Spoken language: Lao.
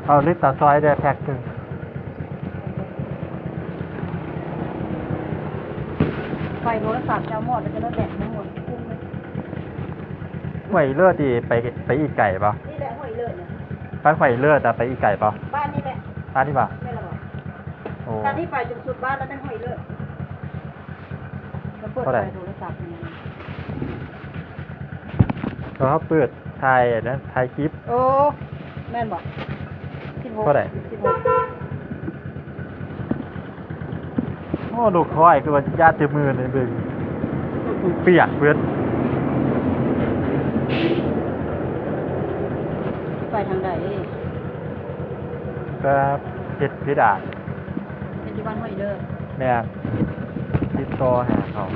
ເອົາລິບຕາຊອຍແດ່ແພັກໜຶ່ງ. ໄຟໂທລະສັບເຈົ້າໝົດ ແລ້ວຈະໄດ້ແບັດມັນໝົດ ກຸ້ມເລີຍ. ຫ້ວຍເລີດນີ້ ໄປ ໄປອີກໄກບໍ່? ນີ້ແຫຼະຫ້ວຍເລີດນະ. ໄປຫ້ວຍເລີດ ແຕ່ໄປອີກໄກບໍ່? ບ້ານນີ້ແຫຼະ. ບ້ານນີ້ບໍ່? ແມ່ນລະບໍ່? ໂອ້ ທາງນີ້ໄປຈົນສຸດບ້ານແລ້ວແມ່ນຫ້ວຍເລີດ. ເທົ່າໃດ? ໂທລະສັບນີ້ ເຮົາເປີດຖ່າຍອັນນັ້ນ ຖ່າຍຄລິບ. ໂອ້ ແມ່ນບໍ່? ສິບຫົກ ເທົ່າໃດ? ສິບຫົກ. ໂອ້ ລູກຄ້ອຍຄືວ່າຊິຢ້ານແຕ່ມືນີ້ເບິ່ງ ປຽກເບິດ. ໄປທາງໃດ? ກໍເຮັດເພດານ ເຮັດຢູ່ບ້ານຫ້ວຍເລີດ. ແມ່ນ ຕິດຕໍ່ຫາເຂົາ.